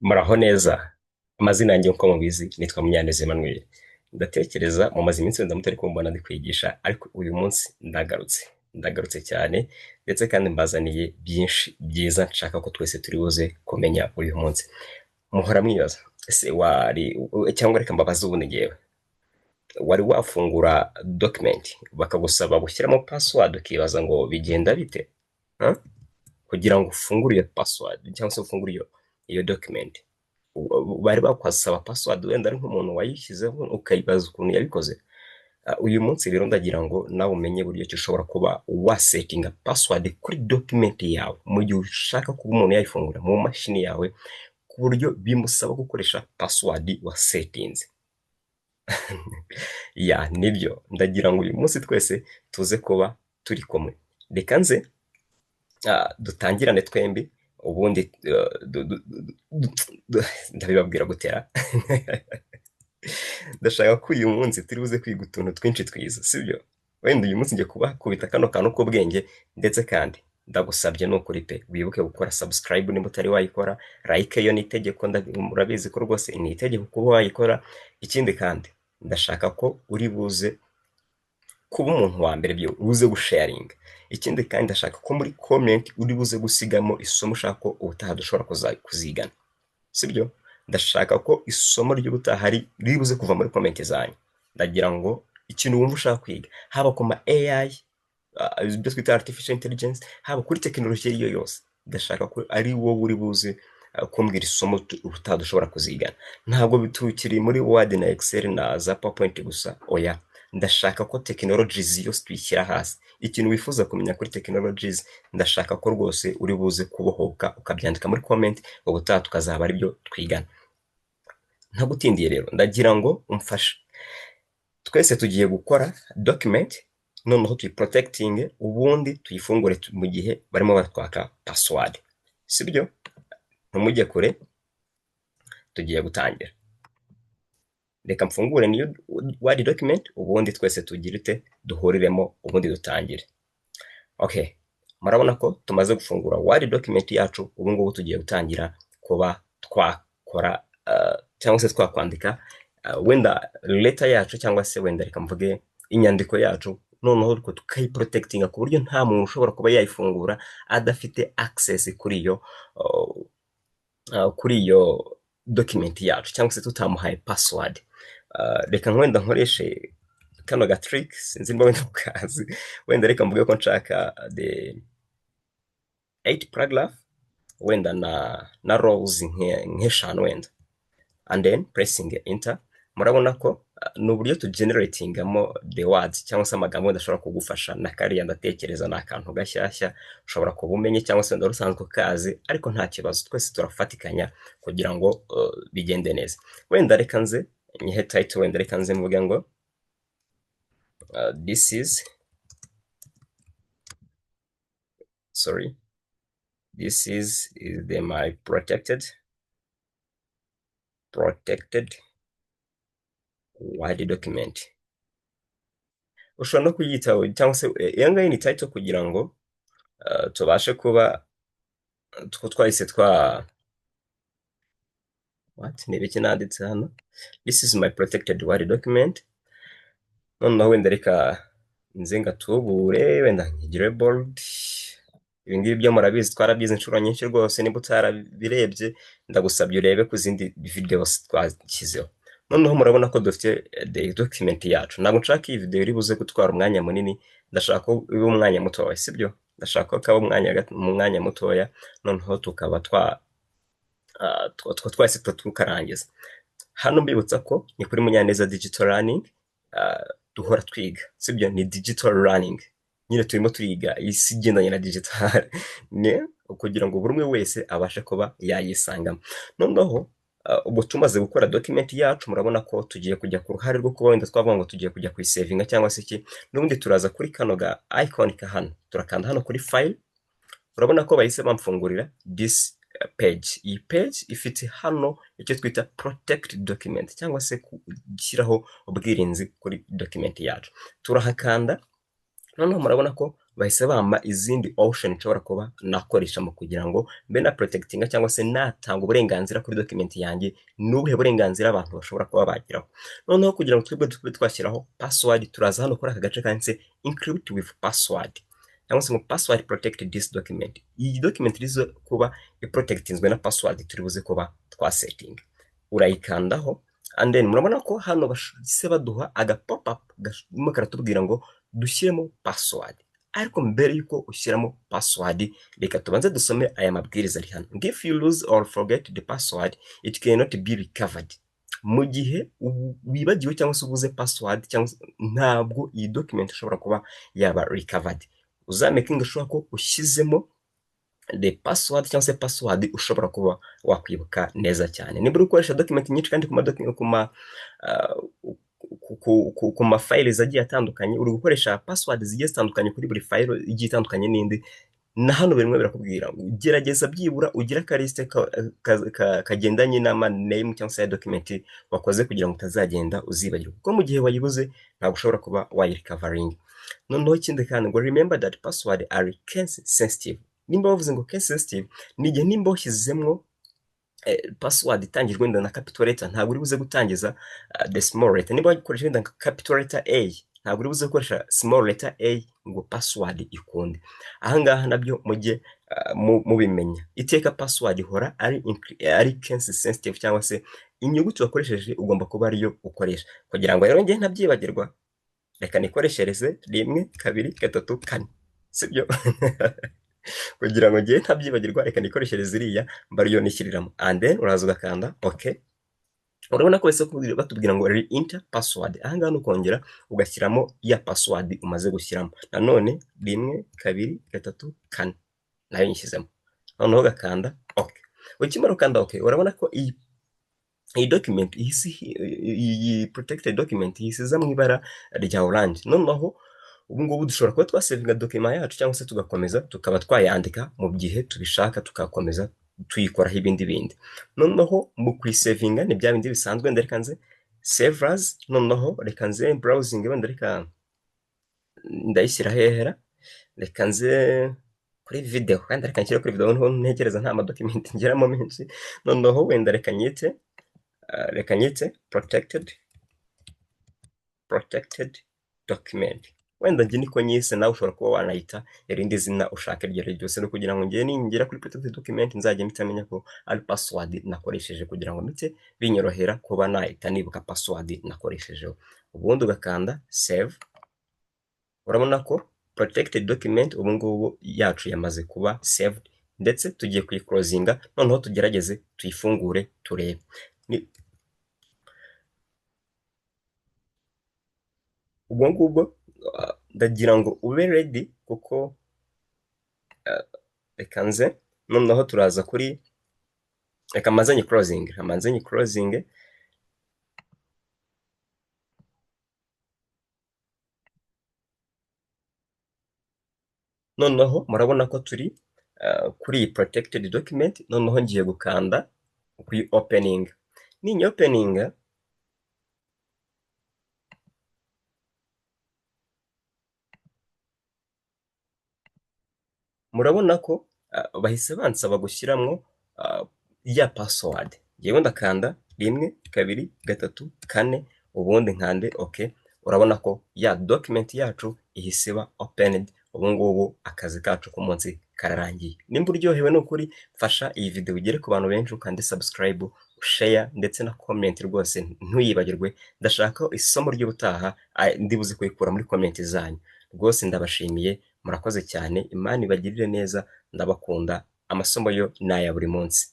Muraho neza, amazina yanjye nk'uko mubizi nitwa Munyaneza Emmanuel. Ndatekereza mumaze iminsi wenda mutari kumbona ndi kwigisha, ariko uyu munsi ndagarutse, ndagarutse cyane ndetse kandi mbazaniye byinshi byiza nshaka ko twese turi buze kumenya uyu munsi. Muhora mwibaza ese wari, cyangwa reka mbabaze ubundi ngewe, wari wafungura document bakagusaba gushyiramo password ukibaza ngo bigenda bite? Huh? Kugira ngo ufungure iyo password cyangwa se ufungure iyo document, bari bakwasaba password, wenda ari nk'umuntu wayishyizeho ukayibaza ukuntu yabikoze. Uyu munsi rero ndagira ngo nawe umenye buryo ki ushobora kuba wasettinga password kuri document yawe mu gihe ushaka kuba umuntu yayifungura mu mashini yawe, ku buryo bimusaba gukoresha password wasettinze. Ya, nibyo, ndagira ngo uyu munsi twese tuze kuba turi kumwe. Reka nze dutangirane twembi, ubundi ndabibabwira gutera. Ndashaka ko uyu munsi turi buze kwiga utuntu twinshi twiza, sibyo? Wenda uyu munsi ngiye kubakubita kano kantu k'ubwenge, ndetse kandi ndagusabye ni ukuri pe, wibuke gukora subscribe niba utari wayikora, like yo ni itegeko, murabizi ko rwose ni itegeko kuba wayikora. Ikindi kandi ndashaka ko uri buze kuba umuntu wa mbere byo uze gusharinga. Ikindi kandi ndashaka ko muri comment uri buze gusigamo isomo ushaka ko ubutaha dushobora kuzigana, sibyo? Ndashaka ko isomo ry'ubutaha riri buze kuva muri comment zanyu. Ndagira ngo ikintu wumva ushaka kwiga, haba ku ma AI, ibyo twita artificial intelligence, haba kuri tekinoloji iyo ari yo yose, ndashaka ko ari wowe uri buze kumbwira isomo ubutaha dushobora kuzigana. Ntabwo tukiri muri Word na Excel na za PowerPoint gusa, oya, ndashaka ko technologies yose tuyishyira hasi. Ikintu wifuza kumenya kuri technologies, ndashaka ko rwose uri buze kubohoka ukabyandika muri comment, ubutaha tukazaba aribyo twigana. Ntagutindiye rero, ndagira ngo umfashe. Twese tugiye gukora document, noneho tuyiprotectinge, ubundi tuyifungure mu gihe barimo baratwaka password, sibyo? Ntumujye kure, tugiye gutangira. Reka mfungure new Word document, ubundi twese tugire ute, duhuriremo, ubundi dutangire. Okay, murabona ko tumaze gufungura Word document yacu. Ubu ngubu tugiye gutangira kuba twakora cyangwa se twakwandika wenda letter yacu, cyangwa se wenda reka mvuge inyandiko yacu, noneho tukayiprotectinga ku buryo nta muntu ushobora kuba yayifungura adafite access kuri iyo document yacu, cyangwa se tutamuhaye password. Reka wenda nkoreshe kano ga trick, sinzi niba wenda ukazi. Wenda reka mvuge ko nshaka the 8 paragraph, wenda na rows nk'eshanu wenda, and then pressing enter. Murabona ko ni uburyo tugeneratingamo the words cyangwa se amagambo wenda ashobora kugufasha. Na kariya ndatekereza ni akantu gashyashya ushobora kuba umenye, cyangwa se wenda usanzwe ukazi, ariko nta kibazo, twese turafatikanya kugira ngo bigende neza. Wenda reka nze nyihe title, wenda reka nze mvuge ngo this is, sorry, this is the my protected Word document. Ushobora no kuyita, cyangwa se iyo ngiyo ni title, kugira ngo tubashe kuba twahise twa, what, ni ibiki nanditse hano? This is my protected Word document. Noneho wenda reka nze ngatubure, wenda nkigire bold. Ibi ngibi byo murabizi, twarabyize inshuro nyinshi rwose. Niba utarabirebye, ndagusabye urebe ku zindi videos twashyizeho. Noneho murabona ko dufite the document yacu. Ntabwo nshaka iyi video iri buze gutwara umwanya munini, ndashaka ko iba umwanya mutoya, sibyo? Ndashaka ko kaba mu mwanya mutoya, noneho tukaba twahise tukarangiza. Hano mbibutsa ko ni kuri Munyaneza Digital Learning, duhora twiga, sibyo? Ni digital learning nyine, turimo turiga isi igendanye na digital, ni kugira ngo buri umwe wese abashe kuba yayisangamo. Noneho ubwo tumaze gukora document yacu, murabona ko tugiye kujya ku ruhare rwo kuba wenda twavuga ngo tugiye kujya kuyisavinga cyangwa se iki. N'ubundi turaza kuri kano ga icon ka hano, turakanda hano kuri file. Urabona ko bahise bamfungurira this page. Iyi page ifite hano icyo twita protect document, cyangwa se gushyiraho ubwirinzi kuri document yacu. Turahakanda, noneho murabona ko Bahise bampa izindi option nshobora kuba nakoresha mu kugira ngo mbe na protectinga cyangwa se natanga uburenganzira kuri document yanjye, n'ubuhe burenganzira abantu bashobora kuba bageraho. Noneho kugira ngo twebwe tube twashyiraho password, turaza hano kuri aka gace kanditse encrypt with password, cyangwa se ngo password protect this document. Iyi document irizo kuba iprotectinzwe na password turi buze kuba twasetting. Urayikandaho and then murabona ko hano bahise baduha aga pop up karimo karatubwira ngo dushyiremo password. Ariko mbere yuko ushyiramo password, reka tubanze dusome aya mabwiriza ari hano. If you lose or forget the password, it cannot be recovered. Mu gihe wibagiwe cyangwa se ubuze password, cyangwa se ntabwo iyi document ishobora kuba yaba recovered. Uzamakinga sure ko ushyizemo the password cyangwa se password ushobora kuba wakwibuka neza cyane. Niba uri gukoresha document nyinshi kandi ku ma files agiye atandukanye, uri gukoresha password zigiye zitandukanye kuri buri file igiye itandukanye n'indi, na hano bimwe birakubwira gerageza byibura ugire akarisite kagendanye n'ama name cyangwa se ya document wakoze kugira ngo utazagenda uzibagirwa, kuko mu gihe wayibuze ntabwo ushobora kuba wayirecovering. Noneho ikindi kandi ngo remember that password are case sensitive. Nimba bavuze ngo case sensitive, ni igihe nimba washyizemo password itangijwe wenda na capital letter, ntabwo uri buze gutangiza the small letter. Niba wakoresha wenda nka capital letter A, ntabwo uri buze gukoresha small letter A ngo password ikunde. Aha ngaha nabyo mujye mubimenya. Iteka password ihora ari case sensitive, cyangwa se inyuguti wakoresheje ugomba kuba ariyo ukoresha. Kugira ngo rero njye ntabyibagirwa, reka nikoreshereze 1 2 3 4, sibyo? Kugira ngo njye ntabyibagirwa, reka nikoreshereze iriya mba ariyo nishyiriramo. And then uraza ugakanda okay. Urabona ko bahise batubwira ngo re-enter password. Aha ngaha ni ukongera ugashyiramo ya password umaze gushyiramo. Nanone 1 2 3 4 nayo nyishyizemo. Noneho ugakanda okay. Ukimara gukanda okay, urabona ko iyi document ihise iyi protected document ihise iza mu ibara rya orange. Noneho ubu ngubu dushobora kuba twasevinga document yacu cyangwa se tugakomeza tukaba twayandika mu gihe tubishaka, tugakomeza tuyikoraho ibindi bindi. Noneho mu kuyisevinga ni bya bindi bisanzwe, reka nze save as, noneho reka nze browsing, wenda reka ndayishyira hehera, reka nze kuri video, wenda reka nshyire kuri video, noneho ntekereza nta madocument ngeramo menshi. Noneho wenda reka nyite protected document. Wenda njye niko nyise, nawe ushobora kuba wanayita irindi zina ushaka iryo ari ryo ryose, no kugira ngo njye ningera kuri protected document nzajye mpita menya ko ari password nakoresheje, kugira ngo mpite binyorohera kuba nahita nibuka password nakoreshejeho. Ubundi ugakanda save. Urabona ko protected document ubu ngubu yacu yamaze kuba saved, ndetse tugiye kuyiclosinga. Noneho tugerageze tuyifungure turebe. Ubwo ngubwo ndagira ngo ube ready, kuko reka nze noneho turaza kuri, reka mbanze nyi closing, reka mbanze nyi closing. Noneho murabona ko turi kuri iyi protected document. Noneho ngiye gukanda kuri opening. Ninyi opening, murabona ko bahise bansaba gushyiramo ya password. Ngewe ndakanda 1 2 3 4, ubundi nkande okay. Urabona ko ya document yacu ihise iba opened. Ubu ngubu akazi kacu k'umunsi kararangiye. Nimba uryohewe n'ukuri, mfasha iyi video igere ku bantu benshi, ukande subscribe, share ndetse na comment, rwose ntuyibagirwe. Ndashaka isomo ry'ubutaha ndibuze kuyikura muri comment zanyu. Rwose ndabashimiye, murakoze cyane, Imana ibagirire neza, ndabakunda. Amasomo yo ni aya buri munsi.